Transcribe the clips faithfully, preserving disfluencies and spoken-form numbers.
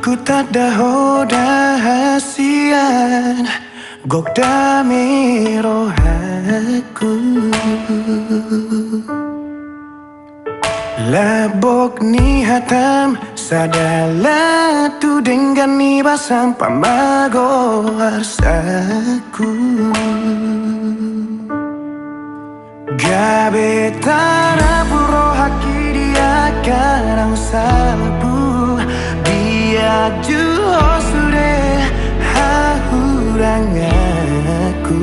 Hutanda ho da hasian, gok dame rohangku. Lambok ni hatam, sada laho tu denggan ni basam pamago arsaku. Gabe tarapul rohangki di angka na salpu, dia juo sude hahuranganku,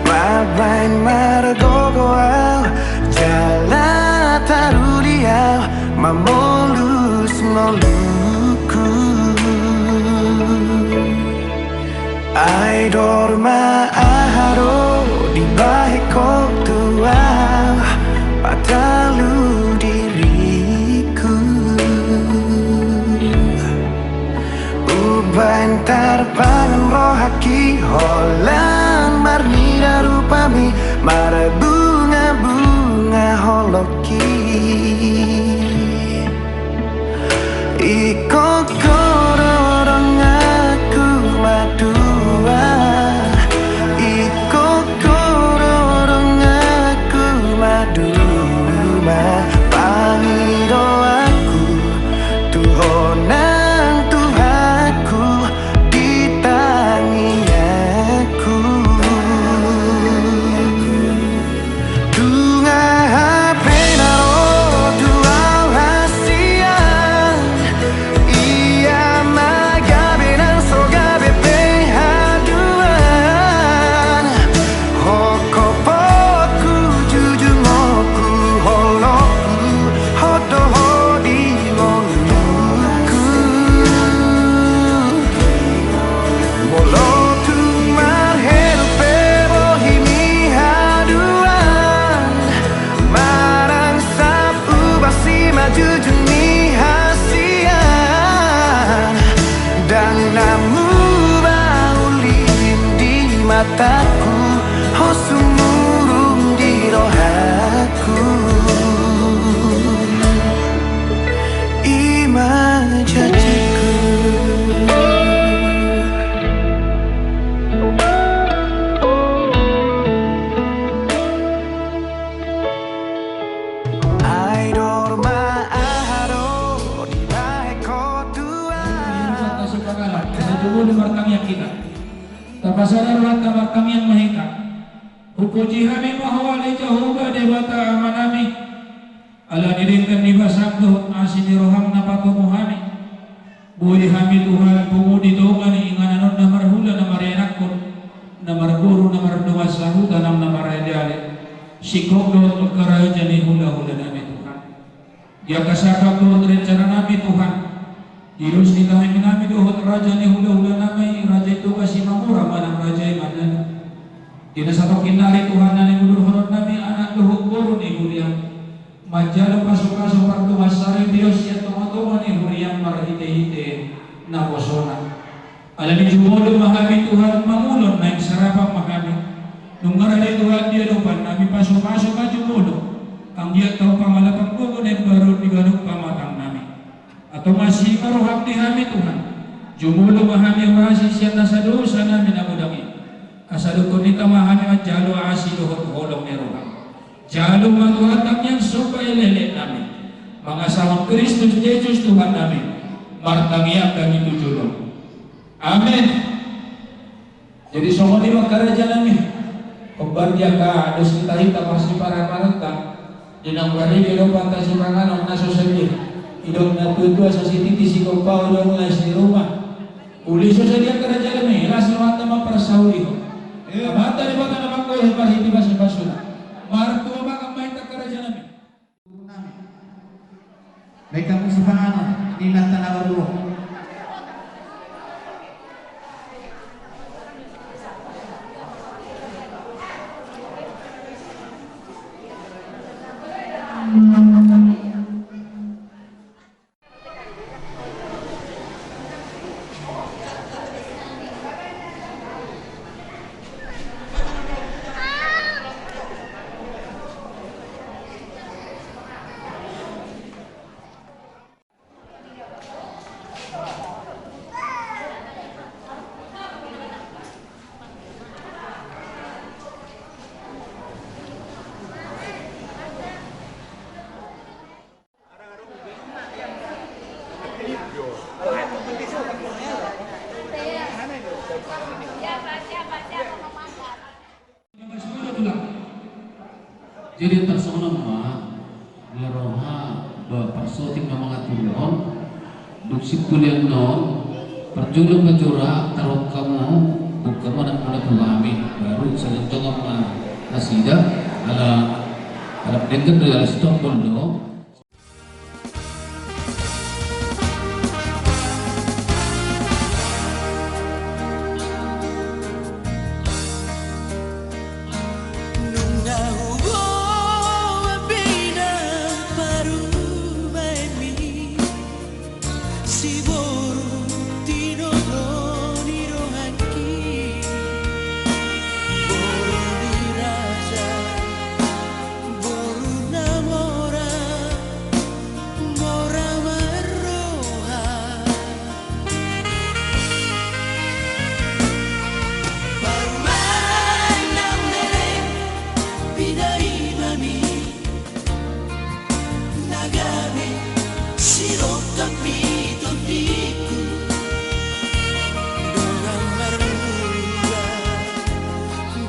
mambahen margogo au, jala taruli au mamolus ngolungku. Ai dor ma aha do dibahen ho tu au, patalu diriku. Umbahen tarpangan rohangki, holan marnida rupami, marbungabunga holongki. Ingkon ho do donganku maduma, ingkon ho do donganku maduma, pangidoanku tu ho nang Tuhanku di tangiangku. Nunga hape na ro tu au hasian, ia ma gabe nang so gabe pe haduan. Ho hopotku, jujungku, holongku, ho do ho di ngolungku. Molo tung marhelu pe bohi ni haduan, marangsap uba si ma jujung ni hasian. Ndang na muba ulin di mataku, ho sumurung di rohaku. I ma janjiku. Ai dor ma aha do dibahen ho tu au. Sipangala, asa jumolo martangiang hita. Tapasada rohanta martangiang ma hita. Hupuji hami ma Ho ale Jahowa Debata Amanami. Ala ni denggan ni basam dohot asi ni roham na patomu hami. Boi hami Tuhan pungu di tonga ni inganan on na marhula na marianakhon, na marboru na mardongan sahuta nang na marajale. Singkop dohot karaja ni hulahulanami Tuhan. Di angka sangkap dohot rencana nami Tuhan. Di dos ni tahi nami dohot raja ni hulahula nami, Raja i Toga Simamora manang Raja i Mandanu. Di na satongkin nari Tuhan na niulahon nami anak dohot boru ni huriam. Manjalo pasupasu pardongan saripeon sian tongatonga ni huriam marhitehite naposona. Ala ni jumolo ma hami Tuhan mangulon naeng sarapan ma hami. Nunga rade Tuhan di adopan nami pasupasu ma jumolo. Anggiat tau pangalapan gogo na imbaru di ganup pamatang nami. Antong asi ma roham di hami Tuhan. Jumolo ma hami marasi sian nasa dosa nami na godang i. Asa dohot hita ma hami manjalo asi dohot holong ni roham. Jalo ma Tuhan tangiang somba elek nami. Mangasahon Kristus Jesus Tuhan nami. Martangiang hami tu jolom. Amen. Jadi songon i ma karaja nami. Hombar di angka dos ni tahi ta marsiparamaronta. Di naung maridi adopan ta sipanganon na so sadia. Didok na tuatua so sititi sigompa udong na si ruma. Uli so sadia karaja nami, las rohanta ma parsaulihon. Amanta Debata na manggohi marhite pasupasuna. Martua mangan ma hita karaja nami. Baik, hamu sipanganon, ninna ta na baru. Jadi tarsongon on ma, nang roha ba parsoting na mangaturhon, dung simpul i annon, parjolo ma jora taruhon hamu, buka ma anakmuna tu hami, baru sai jongjong ma nasida, ala, ala denggan do, ala sitombol do. Nunga huboan pe inang parumaenmi, siboru tinodo ni rohangki, boru ni raja, boru na mora, mora marroha. Parumaen naung leleng, pinaima mi, na gabe sirongkap ni tondingku, dongan marmula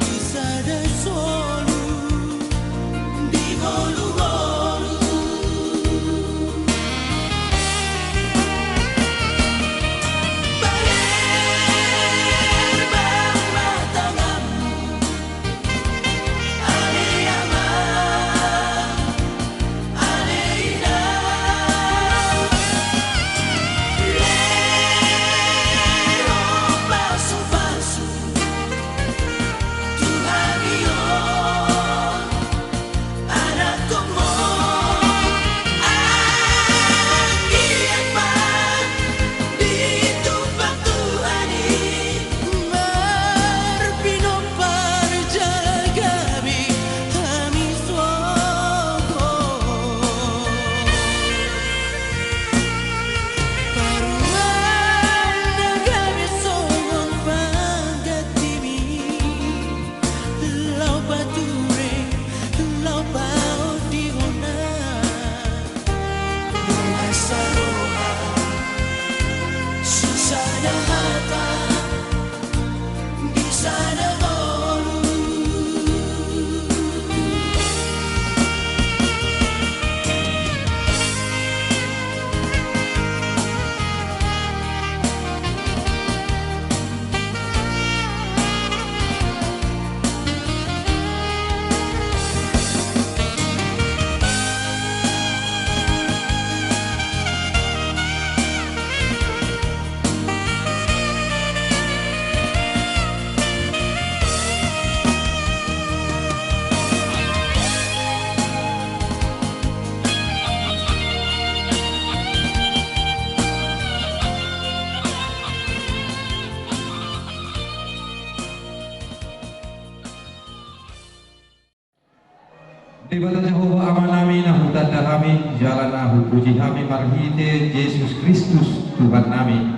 di sada solu, di ngolungolu. Bager bang ma tanganmu, ale amang, ale inang. Lehon pasupasu tu hami on, anakhonmu, anggiat ma ditumpang Tuhan i, marpinompar jala gabe hami songon parumaen na gabe songon panggantimi, laho pature, laho paondihon na. Dongan saroha, sisada hata, di sada ngolu. Debata Jahowa Amanami, na hutanda hami jala na hupuji hami marhite Jesus Kristus Tuhannami,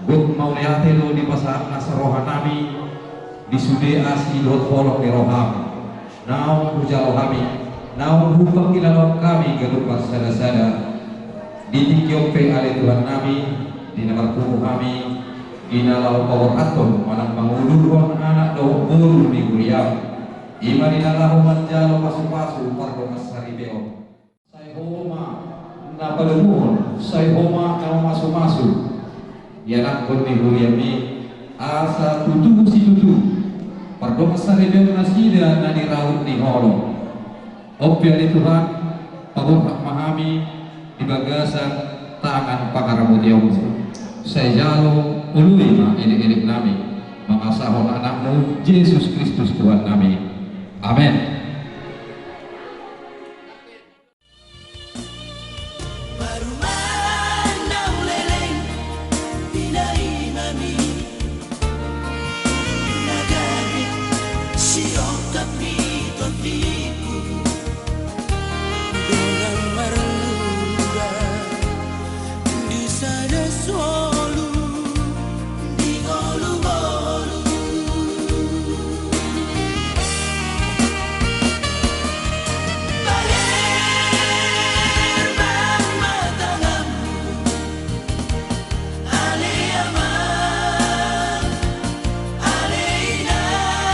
gok mauliate do dipasahat nasa rohanami di sude asi dohot holong ni roham. Naung hujalo hami, naung hupangkilalaon hami ganup marsadasada. Di tingki on pe ale Tuhannami, di na marpungu hami, di na laho paborhathon manang mangudurhon anak dohot boru ni huriam, i ma di na laho manjalo pasupasu pardongansaripeon. Sai Ho ma na padomuhon, sai Ho ma na mamasumasu ianakhon ni huriam i, asa tutu situtu pardongansaripeon nasida na di raut ni holong. On pe ale Tuhan, paborhat ma hami di bagasan tangan pangaramotionmu. Sai jalo oloi ma elekeleknami, mangasahon anakmu Jesus Kristus Tuhannami. Amen. Parumaen naung leleng, pinaima mi, na gabe sirongkap ni tondingku, dongan marmula di sada solu, di ngolungolu. Bager bang ma tanganmu, ale amang, ale inang.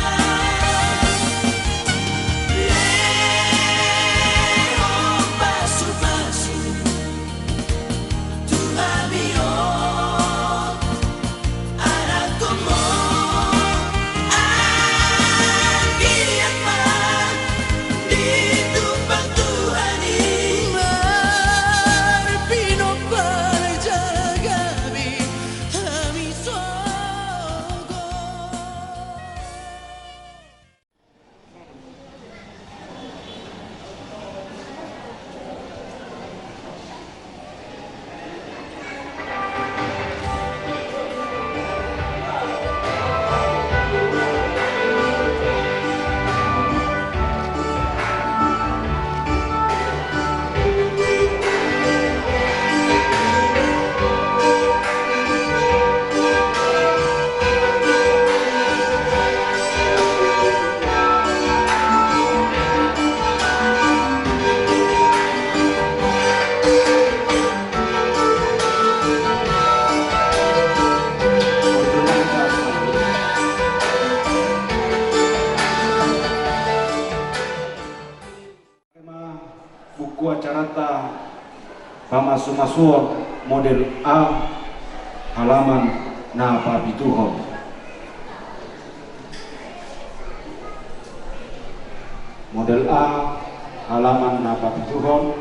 Pamasumasuon model A, halaman na papituhon. Model A, halaman na papituhon.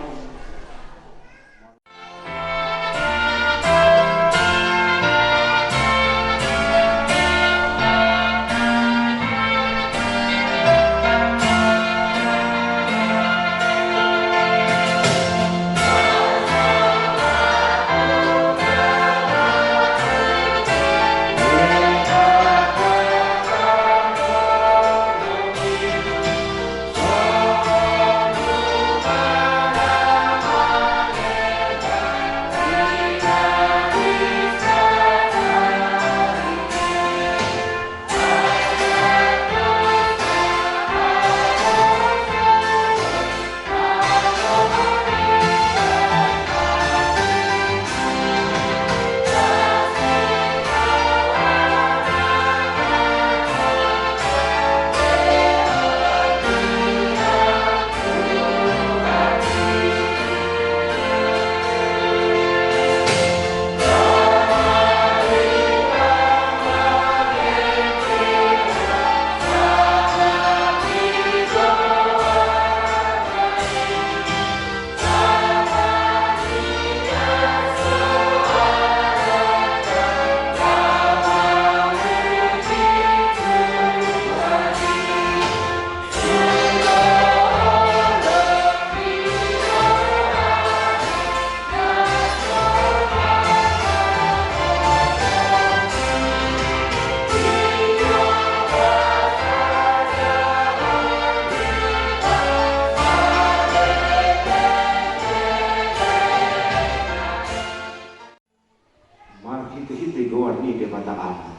Marhitehite goar ni Debata Ama,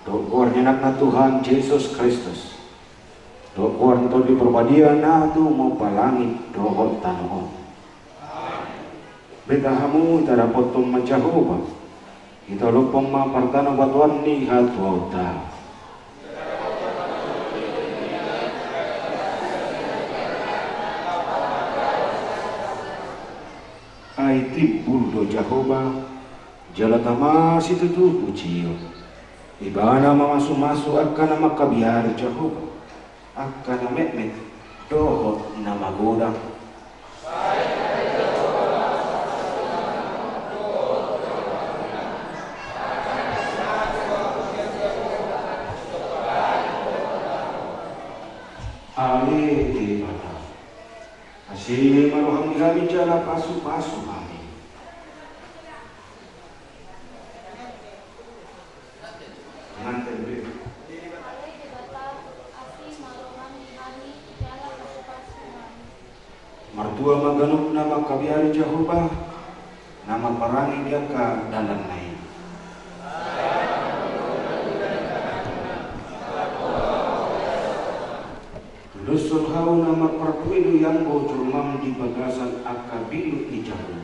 dohot goar ni Anakna Tuhan Jesus Kristus, dohot goar ni Tondi Parbadia na tumompa langit dohot tano on. Beta hamu, ita dapothon ma Jahowa, ita olophon ma partanobatoan ni hatuaonta. Ai timbul do Jahowa, jala tama situtu pujion. Ibana mamasumasu angka na mangkabiari Jahowa, angka na metmet dohot na magodang. Ale Debata, asi ma roham di hami jala pasupasu hami. Nganten be. Martua ma ganup na mangkabiari Jahowa, na marparange di angka dalanna i. Tudoshon hau na marparbue do i anggo jolmam di bagasan angka bilut ni jabum.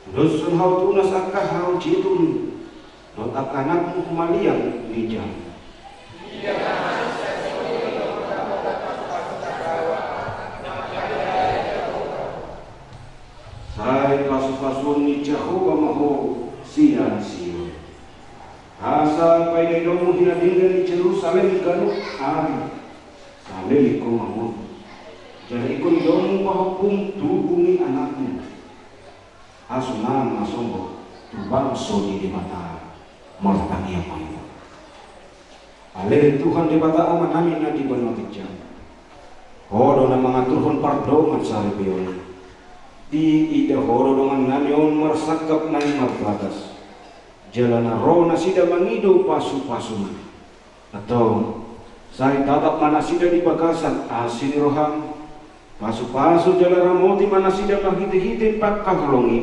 Tudoshon hau tunas angka hau jetun dohot angka anakmu humaliang di jabum. Sai pasupasuon ni Jahowa ma ho sian Sion. Asa paidaidaonmu hinadenggan ni Jerusalem ganup ari. Saleleng ho ma on. Jala ingkon idaonmu pahompum tubu ni anakmu. Hasonangan ma sombong tu bangso ni Debata. Martangiang ma hita. Ale Tuhan Debata Amanami na di banua ginjang, Ho do na mangaturhon pardongan saripeon. Diida Ho do dongannami on marsangkap naeng marbagas, jala na ro nasida mangido pasupasuna. Antong, sai tatap ma nasida di bagasan asi ni roham. Pasupasu jala ramoti ma nasida marhitehite pangkaholongan i.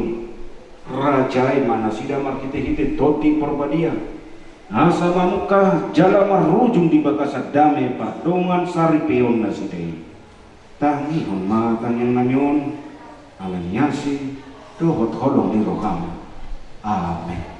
Rajai ma nasida marhitehite Tondi Parbadia, asa mamungka jala marujung di bagasan dame pardongan saripeon nasida i. Tangihon ma tangiangnami on, ala ni asi dohot holong ni roham. Amen.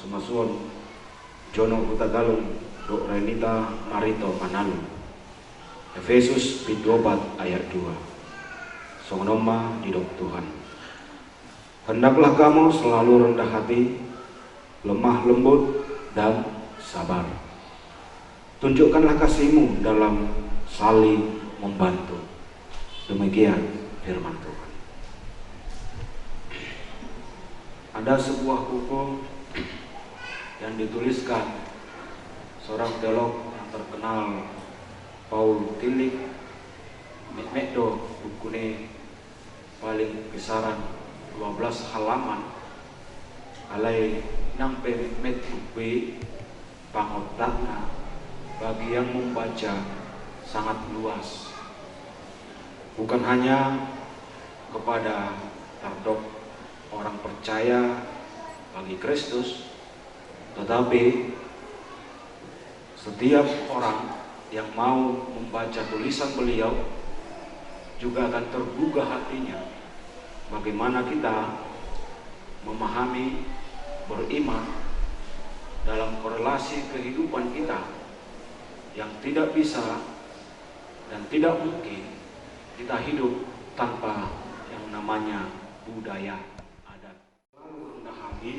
Masuon Jono Hutagalung dohot Renita Marito Manalun. Efesus pitu opat ayat dua. Songon on ma didok Tuhan. Hendaklah kamu selalu rendah hati, lemah lembut, dan sabar. Tunjukkanlah kasihmu dalam saling membantu. Demikian firman Tuhan. Ada sebuah buku yang dituliskan seorang teolog yang terkenal, Paul Tillich. Metmet do buku ni, paling kisaran dua belas halaman. Alai nang pe metmet buku i, pangontakna bagi yang membaca sangat luas. Bukan hanya kepada tardok orang percaya bagi Kristus, tetapi setiap orang yang mau membaca tulisan beliau juga akan tergugah hatinya bagaimana kita memahami, beriman dalam korelasi kehidupan kita yang tidak bisa dan tidak mungkin kita hidup tanpa yang namanya budaya adat. Selalu rendah hati,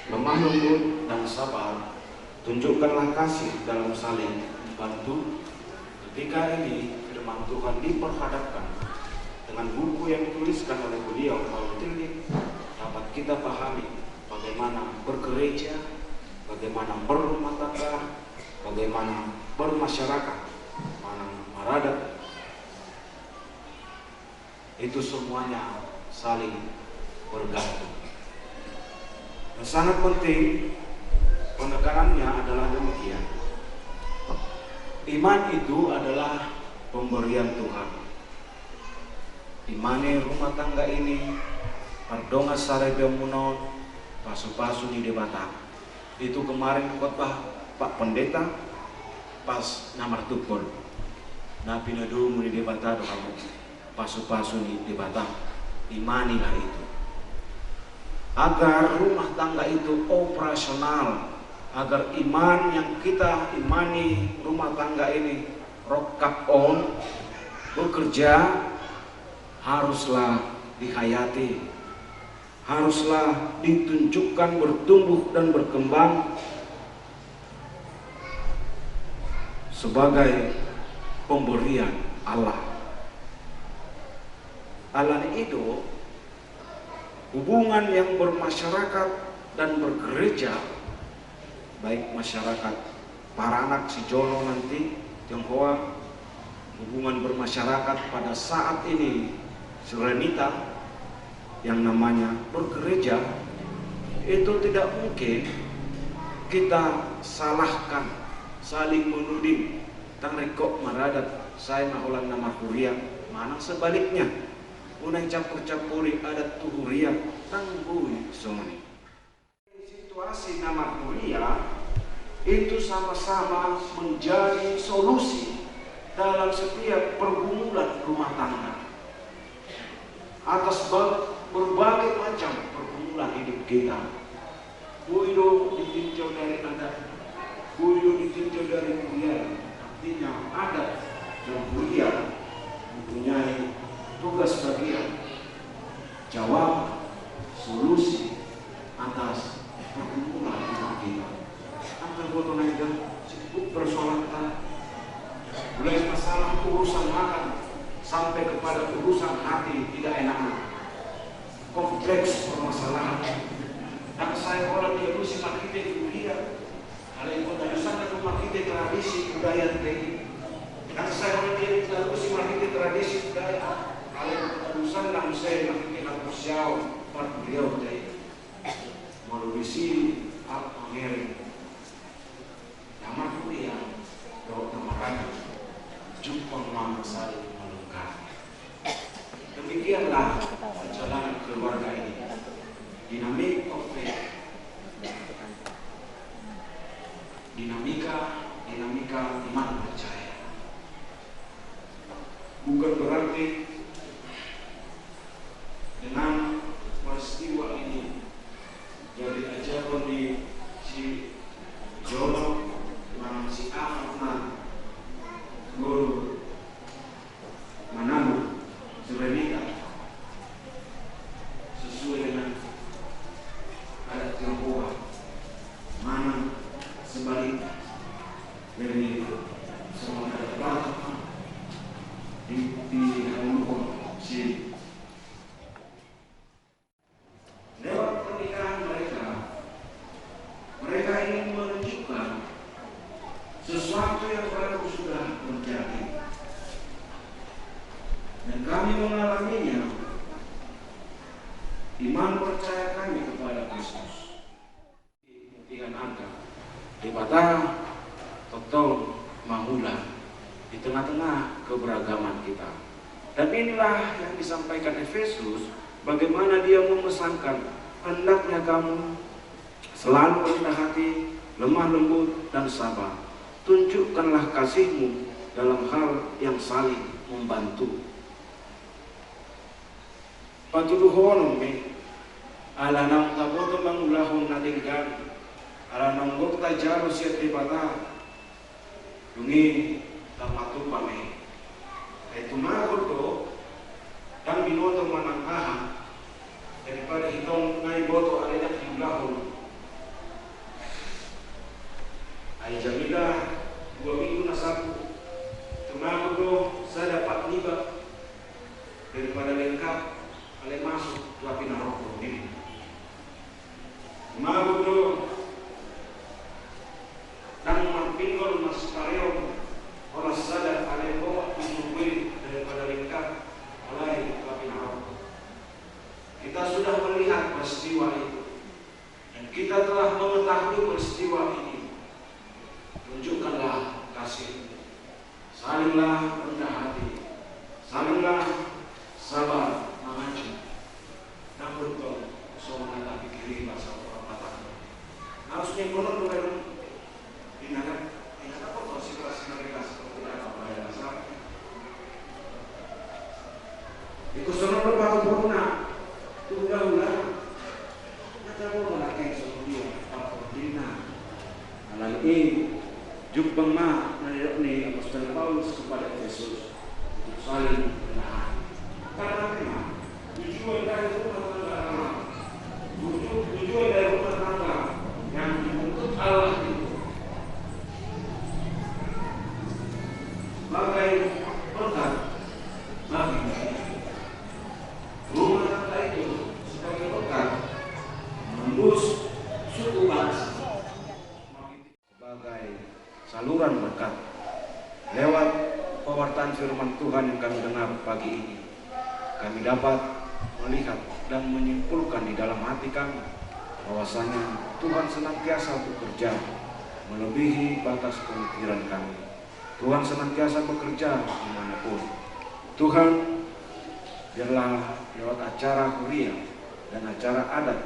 lemah lembut, dan sabar. Tunjukkanlah kasih dalam saling membantu. Ketika ini firman Tuhan diperhadapkan dengan buku yang dituliskan oleh beliau, Paul Tillich, dapat kita pahami bagaimana bergereja, bagaimana berumah tangga, bagaimana bermasyarakat, manang maradat. Itu semuanya saling bergantung. Yang sangat penting, penekanannya adalah demikian. Iman itu adalah pemberian Tuhan. Imani rumah tangga ini, pardongan saripeonmuna on, pasupasu ni Debata. Itu kemarin khotbah Pak Pendeta pas na martungkol. Na pinadomu ni Debata do hamu, pasupasu ni Debata, imanilah itu. Agar rumah tangga itu operasional, agar iman yang kita imani rumah tangga ini rongkap on, bekerja, haruslah dihayati, haruslah ditunjukkan bertumbuh dan berkembang sebagai pemberian Allah. Alani i do, hubungan yang bermasyarakat dan bergereja, baik masyarakat paranak si Jono nanti, Tionghoa, hubungan bermasyarakat pada saat ini si Renita, yang namanya bergereja, itu tidak mungkin kita salahkan, saling menuding, ndang ringkot maradat, sai ma holan na marhuria, manang sebaliknya, unang campur-campuri adat tu huria, ndang boi songon i. Situasi na marhuria itu sama-sama menjadi solusi dalam setiap pergumulan rumah tangga. Atas ba-, berbagai macam pergumulan hidup kita. Boi do ditinjau dari adat, boi do ditinjau dari budaya. Artinya adat dan budaya mempunyai tugas bagian jawab, solusi atas pergumulan hidup kita. Angka gotong aja sibuk persoalan kita, mulai masalah urusan makan sampai kepada urusan hati tidak enak. Kompleks permasalahan. Ndang sai holan dialusi marhite huria. Alai ingkon dialusi do marhite tradisi budaya te i. Ndang sai holan dialusi marhite tradisi budaya. Alai ingkon dialusi do muse marhite haporseaon parhuriaon te i. Molo disi ahu mangereng. Na marhuria dohot na maradat, jumpang ma saling melengkapi. Demikianlah perjalanan keluarga ini. Dynamic of faith. Dinamika, dinamika iman percaya. Bukan berarti dengan peristiwa ini jadi ajaran di Debata tongtong mangula di tengah-tengah keberagaman kita. Dan inilah yang disampaikan Efesus, bagaimana dia memesankan, "Hendaknya kamu selalu rendah hati, lemah lembut, dan sabar. Tunjukkanlah kasihmu dalam hal yang saling membantu." Patuduhonon ma i, ala naung taboto mangulahon na denggan, ala naung gok tajalo sian Debata, dung i tarpatupa ma i. Ai tumagon do, ndang binoto manang aha, daripada hitong na diboto alai ndang diulahon. Ai jamilah dua minggu na salpu, tumagon do sada pat niba daripada lengkap alai masuk tu api naroko. Mago do ndang marpinggol marsipareon holan sada alai hohot tu surgo i daripada lengkap alai tu api naroko. Kita sudah melihat peristiwa itu dan kita telah mengetahui peristiwa ini. Tunjukkanlah kasih. Salinglah rendah hati, salinglah sabar mangaji. Ndang beruntung songon na tapikiri bahasa orang Batak. Harusnya konon bukan di negara, di negara apa kok situasi mereka seperti apa, bahaya bahasa. Ikut sono lo patu purna, tunda ulang. Alani i jumpang ma na nidok ni apostel Paulus kepada Efesus untuk saling menahan. Karena memang tujuan dari rumah tangga Allah, tuju-, tujuan dari rumah tangga yang dibentuk Allah itu sebagai berkat bagi kita. Rumah tangga itu sebagai berkat menembus suku bangsa. Sebagai saluran berkat lewat pewartaan firman Tuhan yang kami dengar pagi ini, kami dapat melihat dan menyimpulkan di dalam hati kami bahwasanya Tuhan senantiasa bekerja melebihi batas pemikiran kami. Tuhan senantiasa bekerja dimanapun. Tuhan, biarlah lewat acara huria dan acara adat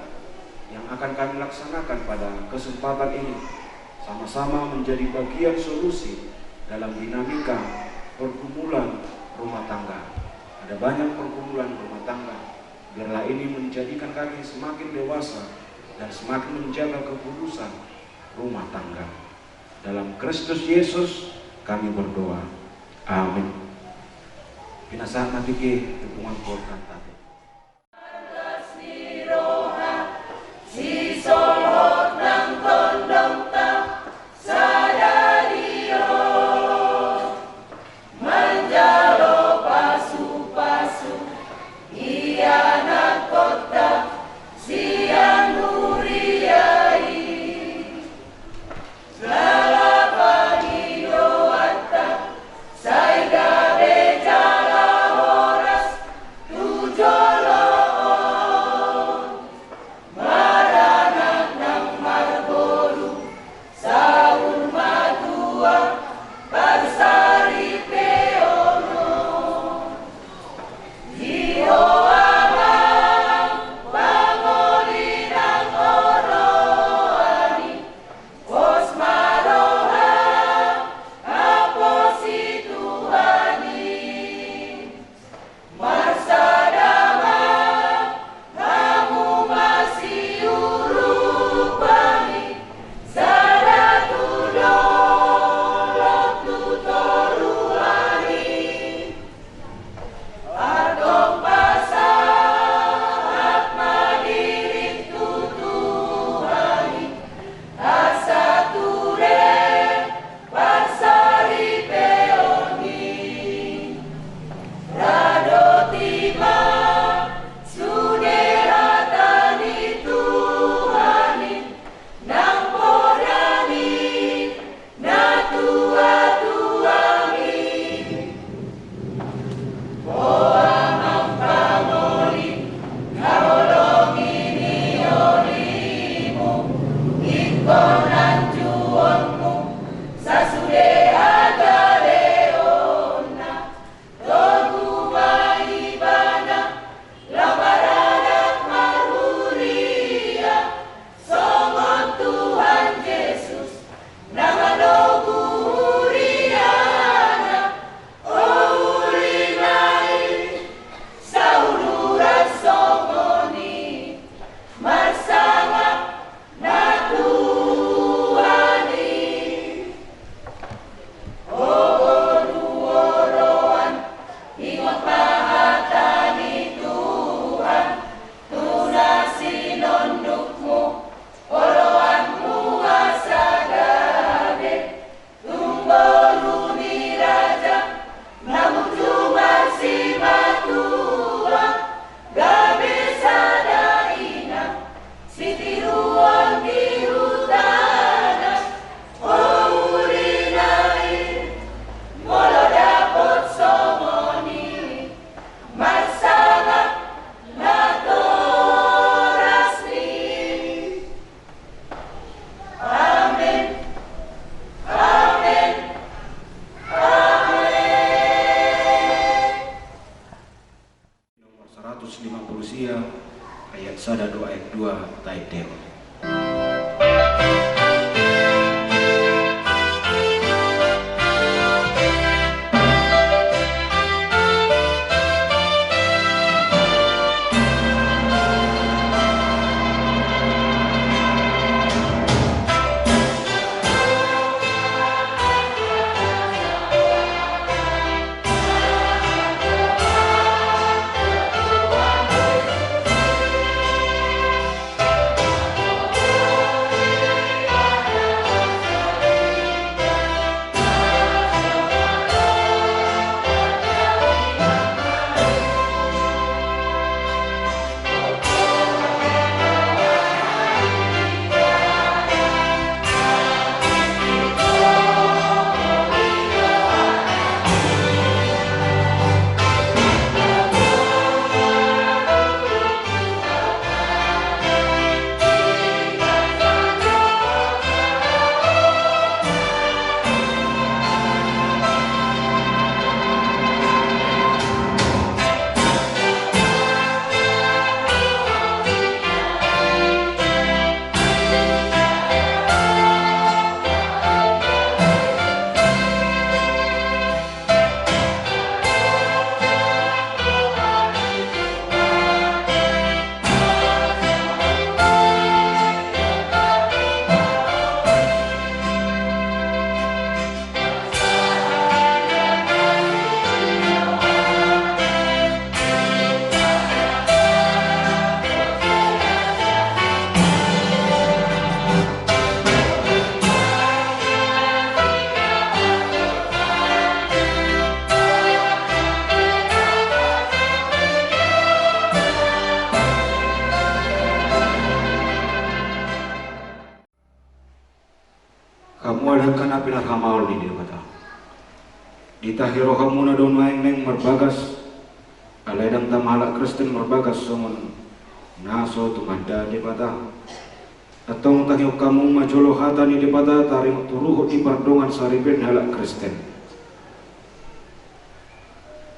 yang akan kami laksanakan pada kesempatan ini sama-sama menjadi bagian solusi dalam dinamika pergumulan rumah tangga. Ada banyak pergumulan rumah tangga. Biarlah ini menjadikan kami semakin dewasa dan semakin menjaga kekudusan rumah tangga. Dalam Kristus Yesus kami berdoa. Amin. Pinasahat ma tingki hubungan keluarga tadi. Sisohot nang tondongta sadari on. Manjalo pasupasu ianakhonta sian huria i. Jala pangidoanta sai gabe jala horas tu jo Hamu angka na pinarhamaol ni Debata. Ditahi rohamuna do nuaeng naeng marbagas, alai ndang tama halak Kristen marbagas songon na so tumanda Debata. Antong tangihon hamu ma jolo hata ni Debata taringot tu ruhut ni pardongan saripeon ni halak Kristen.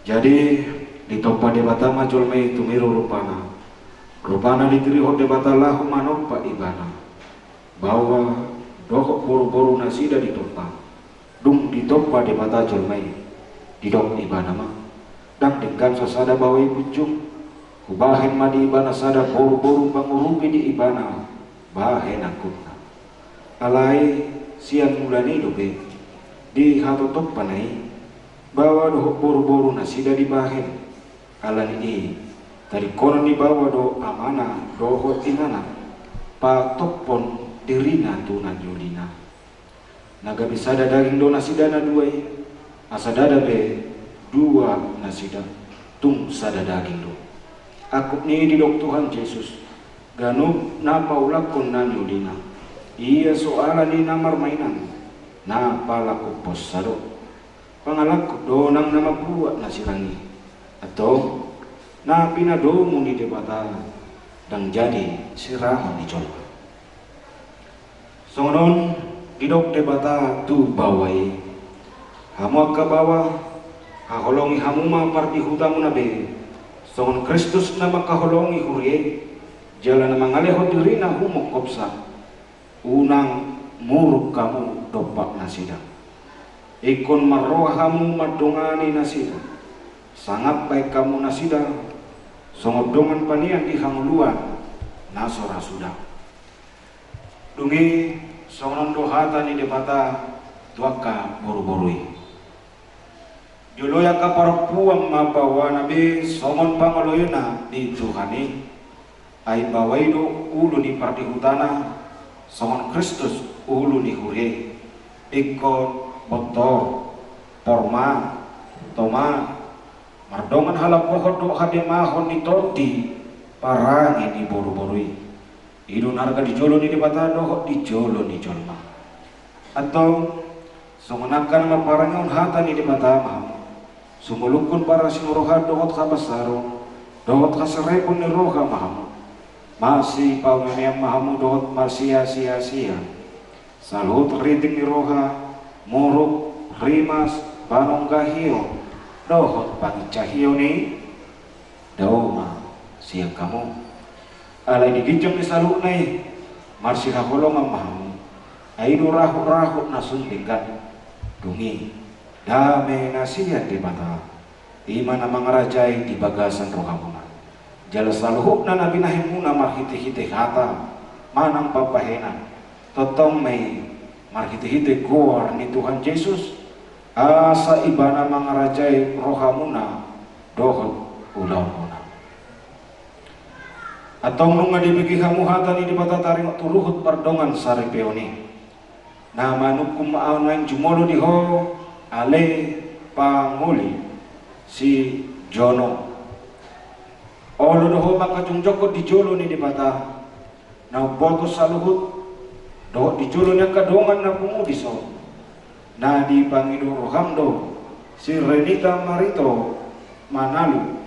Jadi, ditompa Debata ma jolma i tumiru rupana. Rupana ditirihon Debata laho manompa ibana. Baoa dohot boruboru nasida ditompa. Dung ditompa Debata jolma i, didok ibana ma: Ndang denggan sasada baoa i punjung. Hubahen ma di ibana sada boruboru pangurupi di ibana bahen angkupna. Alai sian mulana i dope, di hatotompana i, baoa dohot boruboru nasida dibahen. Alani i, tadingkonon ni baoa do amana dohot inana, patophon dirina tu na niulina. Na gabe sada daging do nasida na dua i, asa ndada be dua nasida, tung sada daging do. Angkup ni i didok Tuhan Jesus, ganup na paulakhon na niulina, ia so ala ni na marmainan, na palakhon posa do. Pangalangkup do nang na mambuat na sirang i. Antong, na pinadomu ni Debata, ndang jadi sirangon ni jolma. Songon on didok Debata tu baoa i: Hamu angka baoa, haholongi hamu ma pardihutamuna be, songon Kristus na mangkaholongi huria i, jala na mangalehon dirina humongkopsa. Unang muruk hamu dompak nasida. Ingkon marroha hamu mandongani nasida. Sangap baen hamu nasida songon dongan panean di hangoluan na so ra suda. Dung i, songon on do hata ni Debata tu angka boruboru i. Joloi angka parompuan ma baoana be songon pangoloina di Tuhan i. Ai baoa i do ulu ni pardihutana, songon Kristus ulu ni huria i. Ingkon bontor, porma, toma, mardongan halambohon dohot hademahon ni tondi parange ni boruboru i. I do na arga di jolo ni Debata dohot di jolo ni jolma. Antong, songon angka na mamparangehon hata ni Debata ma hamu. Sumolunghon parasirohaon dohot habasaron, dohot haserepon ni roha ma hamu. Masipaoneonean ma hamu dohot marsiasiasian. Saluhut riting ni roha, muruk, rimas, panonggahion, dohot pangincahion i, dao ma sian hamu. Alai di ginjang ni saluhutna i, marsihaholongan ma hamu. Ai i do rahutrahut na sun denggan. Dung i, dame na sian Debata, i ma na mangarajai di bagasan rohamuna. Jala saluhutna na binahenmuna marhitehite hata manang pambahenan, tongtong ma i marhitehite goar ni Tuhan Jesus, asa Ibana mangarajai rohamuna dohot ulaonmuna. Antong nunga dibege hamu hata ni Debata taringot tu ruhut pardongan saripeon i. Na manungkun ma ahu nuaeng jumolo di ho, ale pangoli, si Jono. Olo do ho mangkajongjongkon di jolo ni Debata na umboto saluhut, dohot di jolo ni angka dongan na pungu dison. Na dipangido roham do si Renita Marito Manalu,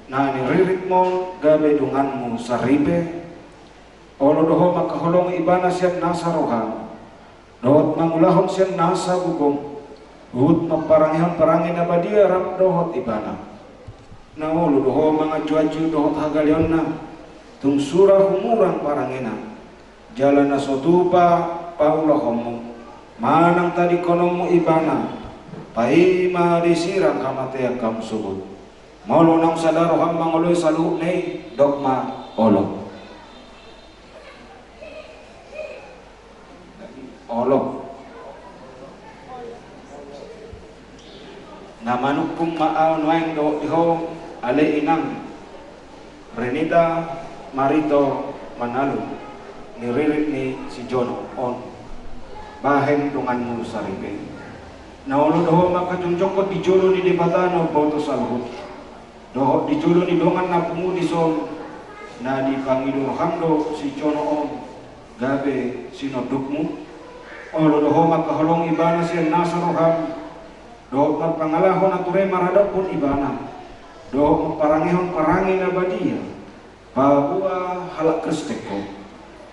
na niriritmon gabe donganmu saripe. Olo do ho mangkaholongi ibana sian nasa roham, dohot mangulahon sian nasa gogom, huhut mamparangehon parange na badia rap dohot ibana. Na olo do ho manganjuanju dohot hagaleonna, tung sura humurang parangena. Jala na so tupa paulahonmu manang tadingkononmu ibana, paima disirang hamatean hamu sogot. Molo naung sada roham mangoloi saluhutna i, dok ma olo. Olo. Na manungkun ma ahu nuaeng dohot di ho, ale inang Renita Marito Manalu, niririt ni si Jono on, bahen donganmu saripe. Na olo do ho mangkajongjongkon di jolo ni Debata na umboto saluhut, dohot di jolo ni dongan na pungu dison. Na dipangido roham do si Jono on gabe sinondukmu. Molo do Ho mangkaholongi ibana sian nasa roham, dohot marpangalaho na ture maradophon ibana, dohot mamparangehon parange na badia paboa halak Kristen ho,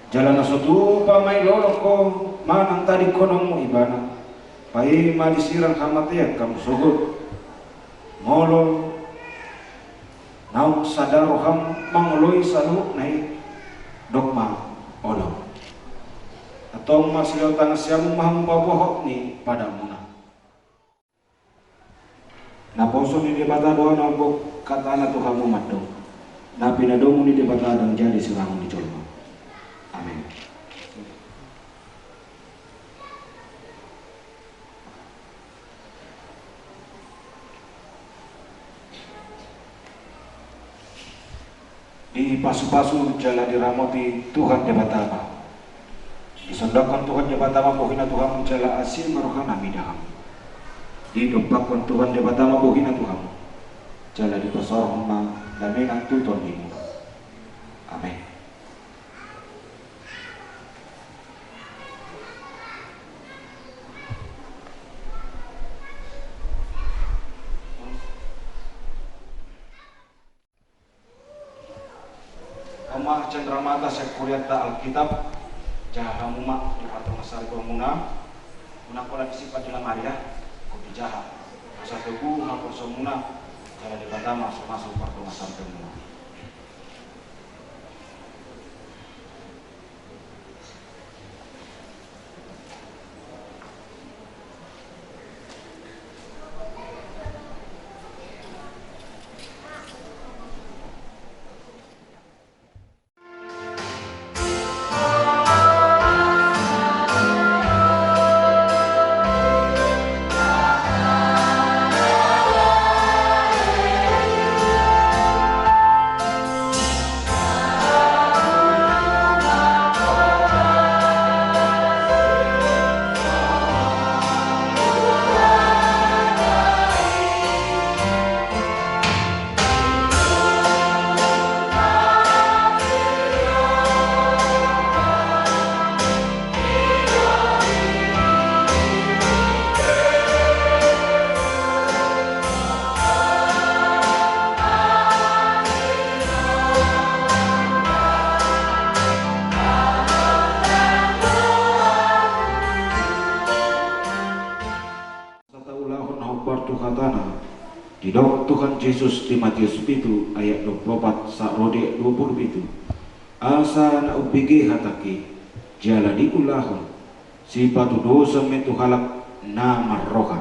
jala na so tupa mailolong ho manang tadingkononmu ibana, paima disirang hamatean hamu sogot. Molo naung sada roham mangoloi saluhutna i, dok ma: Olo. Antong marsilehon tangan siamun ma hamu paboahon ni padanmuna. Naposo ni Debata do ahu na hombar hatana tu hamu mandok: Na pinadomu ni Debata ndang jadi sirangon ni jolma. Amen. Dipasupasu jala diramoti Tuhan Debata ma. Disondangkon Tuhan Debata ma bohina tu hamu jala asi ma rohana mida hamu. Didompakkon Tuhan Debata ma bohina tu hamu, jala dipasaorhon ma damena tu tondimuna. Amen. Hamu ma cendramata sian hurianta Alkitab, jaha hamu ma di pardongansaripeonmuna. Unang holan disimpan di lamari, ya. Kopi jaha. Asa togu haporseaonmuna, jala Debata ma so masuk pardongansaripeonmuna. Asa taulahon na hombar tu hatana. Didok Tuhan Jesus di Matius pitu ayat dua pulu opat sahat ro di ayat dua pulu pitu: Asa na umbege hatangki, jala diulahon, sipatudosan ma i tu halak na marroha,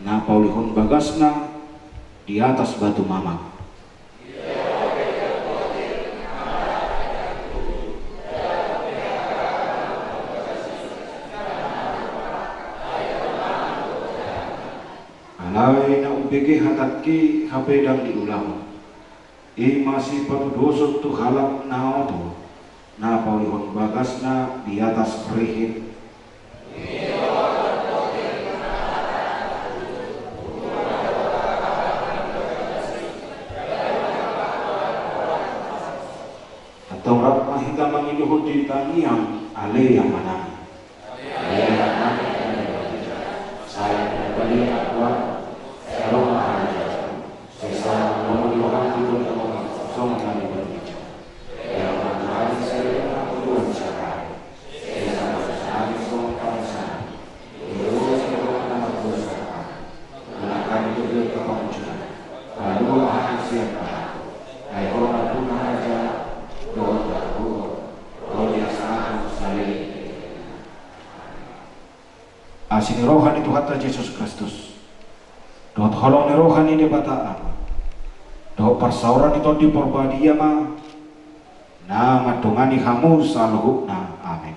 na paulihon bagasna di atas batu mamak. Alai na umbege hatangki hape ndang diulahon. I ma sipatudosan tu halak na oto, na paulihon bagasna di atas rihit. Antong rap ma hita mangidohon di tangiang Ale Amanami. Ale Amanami na di banua, sai ma ulaon ni rohaM, sai ro ma harajaonMu, sai saut ma lomo ni rohaM di banua on songon na di banua i. Ia ma hami sadari on hangoluan siapari. Sai sahat ma tu hami songon pangidoan nami. Unang hami togihon tu pangunjunan. Palua ma hami sian pangago. Ai Ho ma na pungu harajaon, dohot hangoluan, ro di hasahatan saleleng. Asi ni roha ni Tuhanta Jesus Kristus, dohot holong ni roha ni Debata Ama, dohot parsaoran ni Tondi Parbadia ma na mandongani hamu saluhutna. Amen.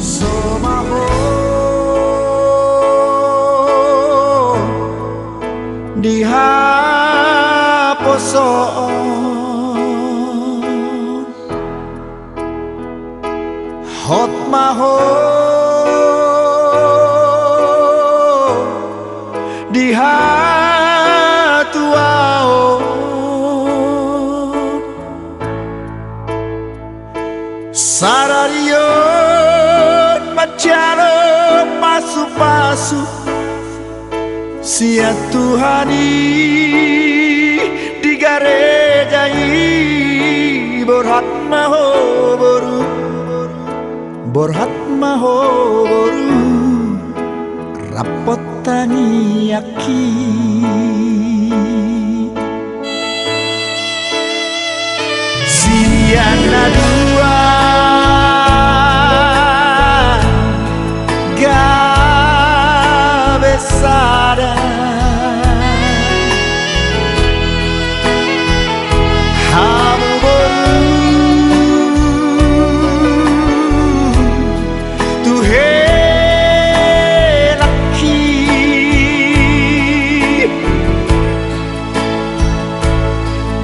Somaho di haposoon. Hot ma ho di hatuaon, sadari on manjalo pasupasu sian Tuhan i di gareja i. Borhat ma ho boru, borhat ma ho boru, rap hot tangiangki. Sian na dua gabe sada, hamu boru, tu helangki.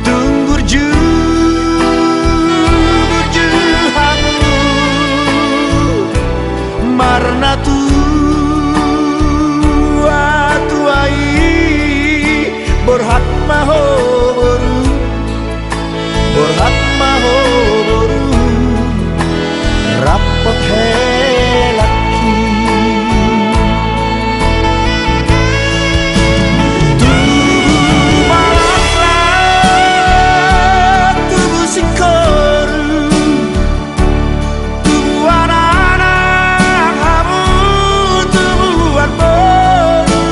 Tung burju, burju hamu marnatuatua i. Borhat ma ho boru, borhat ma ho boru, rap hot helangki. Tubu ma laklak, tubu singkoru, tubuan anak hamu, tubuan boru.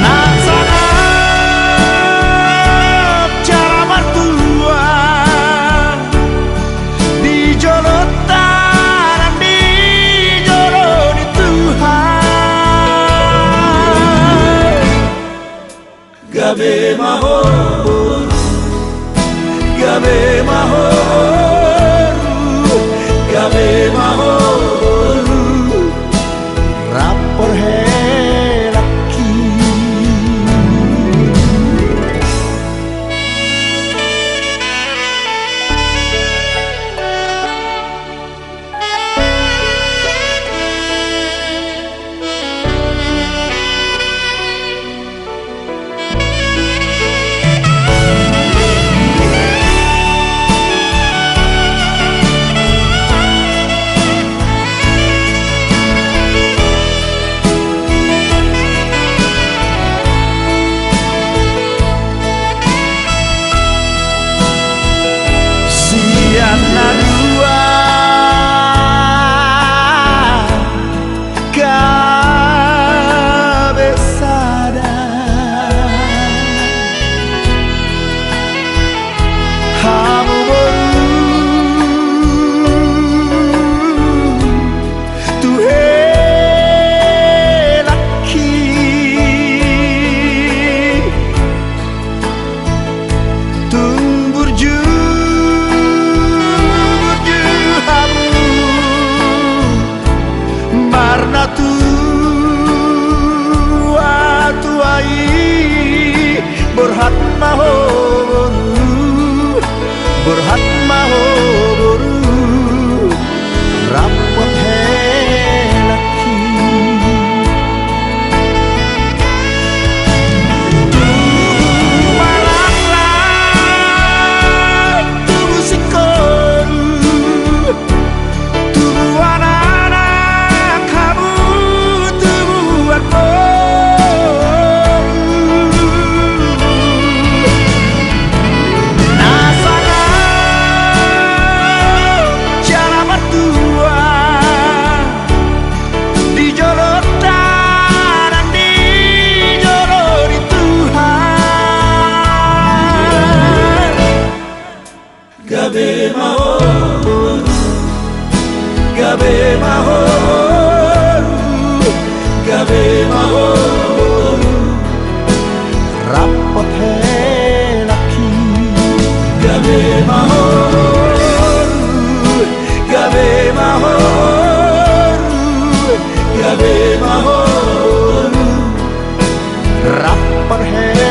Na sangap jala martua di jolonta nang di jolo ni Tuhan. Gabe ma ho boru, gabe ma ho boru, gabe ma ho boru, rap hot helangki. Sian na dua gabe sada, hamu boru, tu helangki. Tung burju, burju hamu marnatuatua i. Borhat ma ho boru, borhat ma ho boru, rap hot helangki. Tubu ma laklak, tubu singkoru, tubuan anak hamu, tubuan boru. Na sangap jala martua di jolonta nang di jolo ni Tuhan. Gabe ma ho boru, gabe ma ho boru, gabe ma ho boru, rap hot helangki. Gabe ma ho boru, gabe ma ho boru, gabe ma ho boru, rap hot helangki.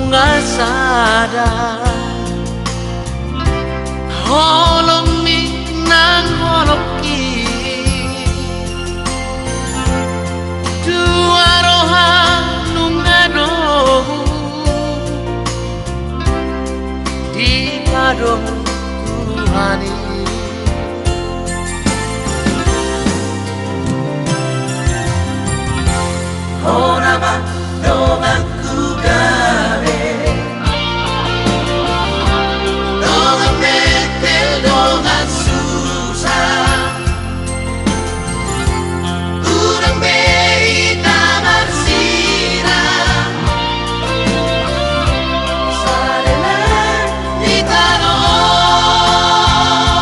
Nunga sada holongmi nang holongki, dua roha nunga dohot dipadomu Tuhan i. Hona ma donganku gabe dongan metel, dongan susa. Unang be hita marsilang, saleleng di tano on.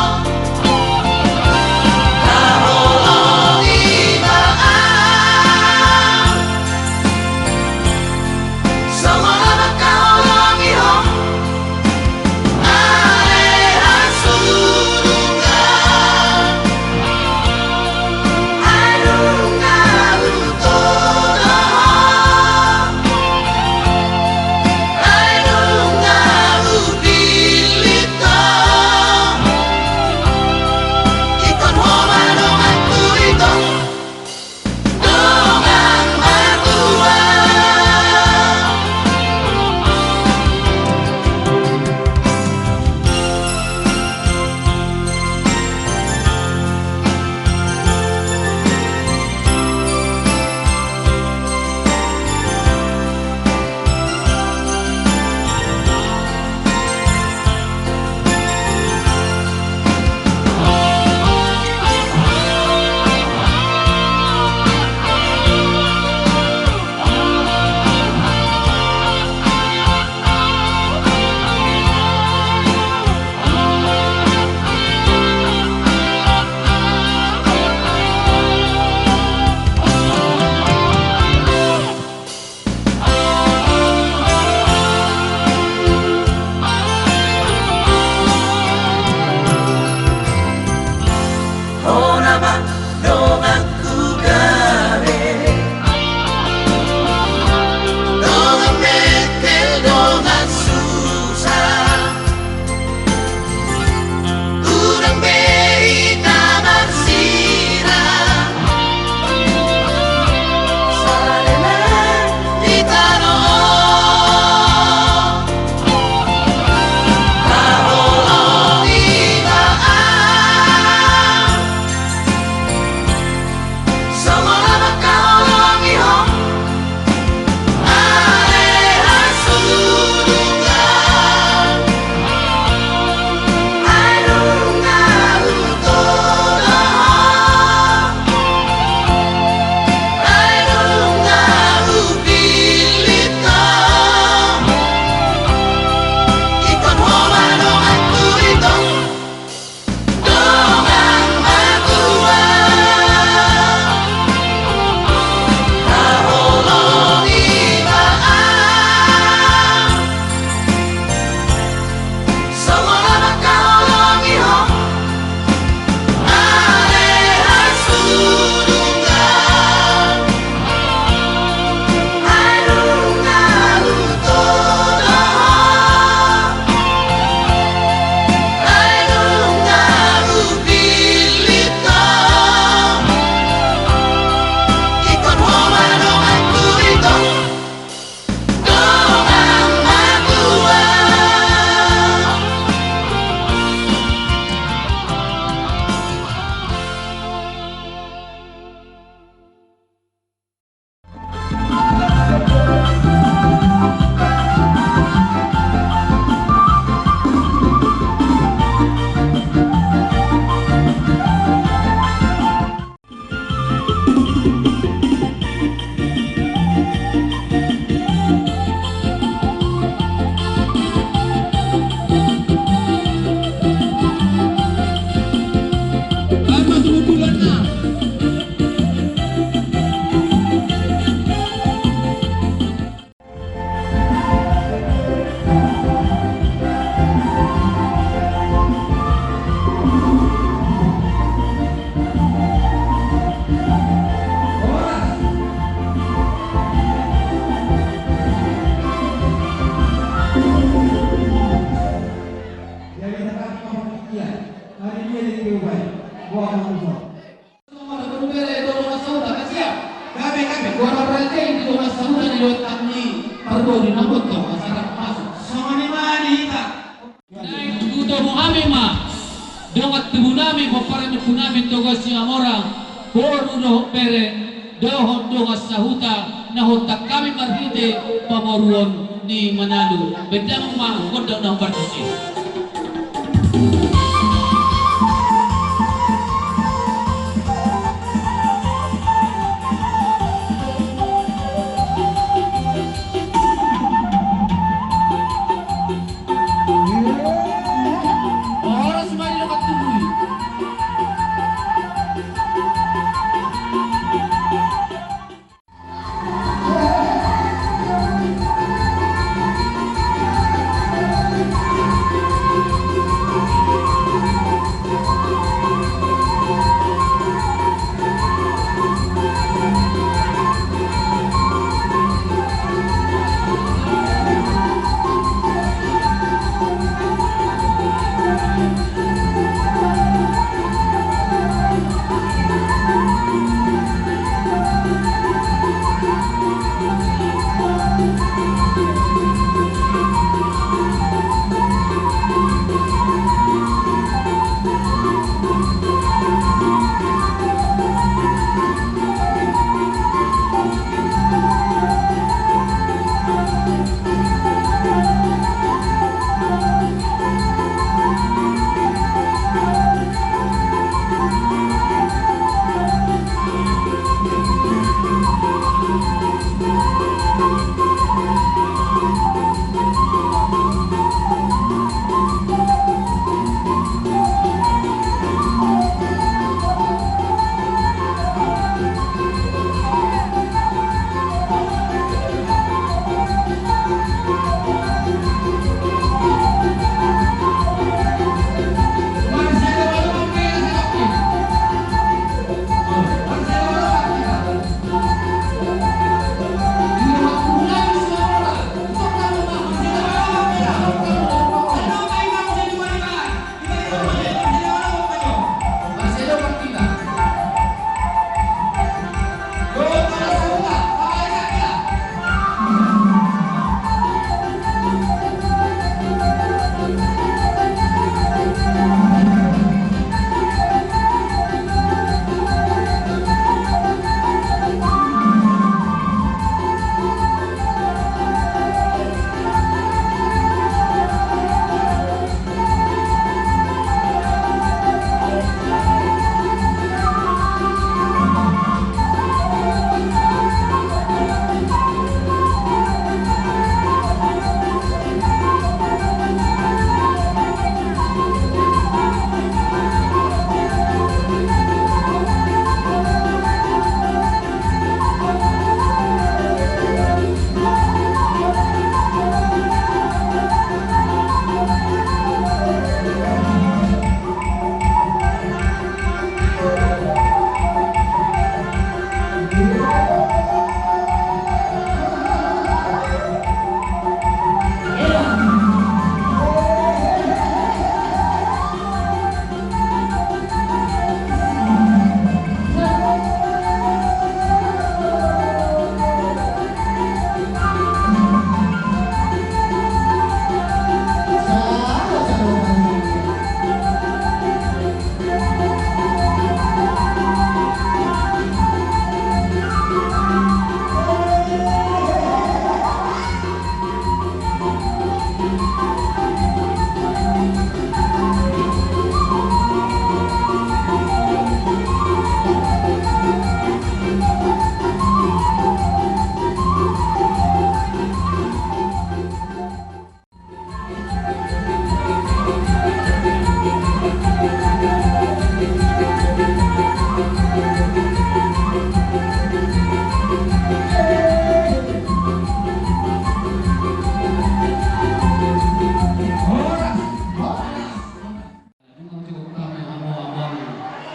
Gabe, gabe. Gua raja di dongan sahuta ni lotak ni parbodi na boto masyarakat masuk. Songon i ma di hita. Naeng hutobu hami ma dongan tubu nami, pomparan ni ompu nami Toga Sihamorang, boru dohot bere, dohot dongan sahuta na huontak hami marhite pamoruon ni Manalu. Bahen damang ma gondang na hombar tusi.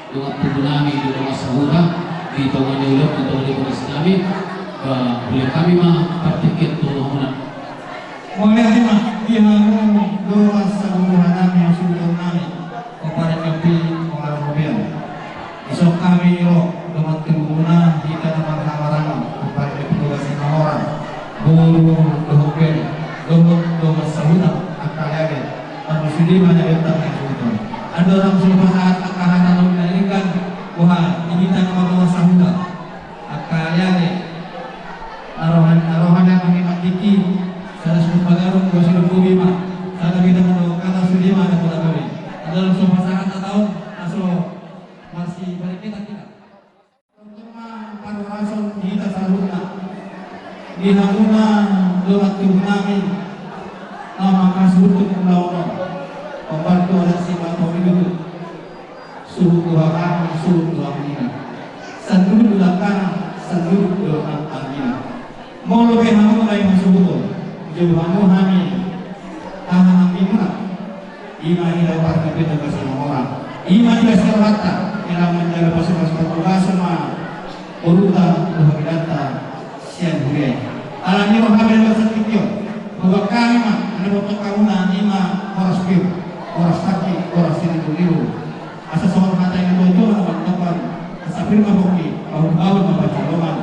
Dongan tubu nami, dongan sahuta, di tonga ni ulaon, di tonga ni boras nami, ba, hulehon hami ma partingkian tu hamuna. Mauliate ma di hamu dongan sahuta nami, suhut nami. Pomparan ni ompu Dongan sahuta, angka aleale. Marsude ma na dohot angka sahuta. Andorang so pasahat angka hata na umbilangkan, boha, di hita na dongan sahuta, angka aleale. Na roha, na roha ni angka i ma tingki, sada suhut pagarung, dua suhut bobi ma. Sada bida ma dohot hata, sude ma na pola gabe. Andorang so pasahat hata on, na so marsibariketan hita. Tongtong ma parhorasan di hita saluhutna. Di hamuna dongan tubu nami, na mangkasuhuthon ulaon on. Hombar tu adat Simanjuntak, suhut tu hahang, suhut tu hahang nina. Sanduhut tu langkana, sanduhut tu hahang nina. Molo pe hamu na i masuhuton, jolo hamu hami haha hami muna. Ima hira parkapita kasi mangora. Ima hira siarhata, ira manjalo pasupasu patugaso ma boruta, boha bidanta, sian huria i. Ala ni roha hami na satition, hubahen hami ma, na botok hamuna, ima horas piu, horas tangki, horas sinindu-nindu. Asa songon hata ni natuatua na mandok, asa pir ma pongki, bahulbahul ma pansalongan.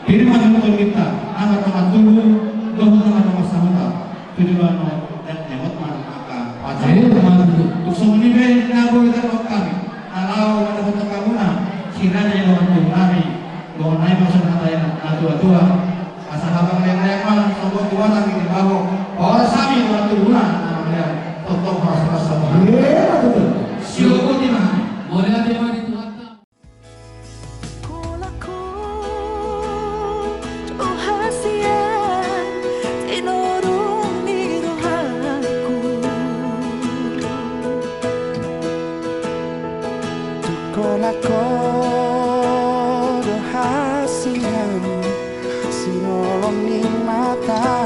Pir ma tongtong hita, na mardongan tubu, dohot na mardongan sahuta. Tu joloan on, dan nyamot ma angka pacar. Ayo, mantap. Tung songon i pe na boi tardok hami, na laho mandapothon hamuna, sirina ni dongan tubu nami, dongan nami ma songon hata ni natuatua. Asa habang leanglea ma, sogot tu batang ni baho. Horas hami dongan tubuna, na mangalean, tongtong horas-horas sahat. Iya, betul. Sioboti ma hami. Mauliate ma di Tuhanta. Kolako do hasian, tinorong ni rohangku. Tu kolako do hasian, sinolong ni mata.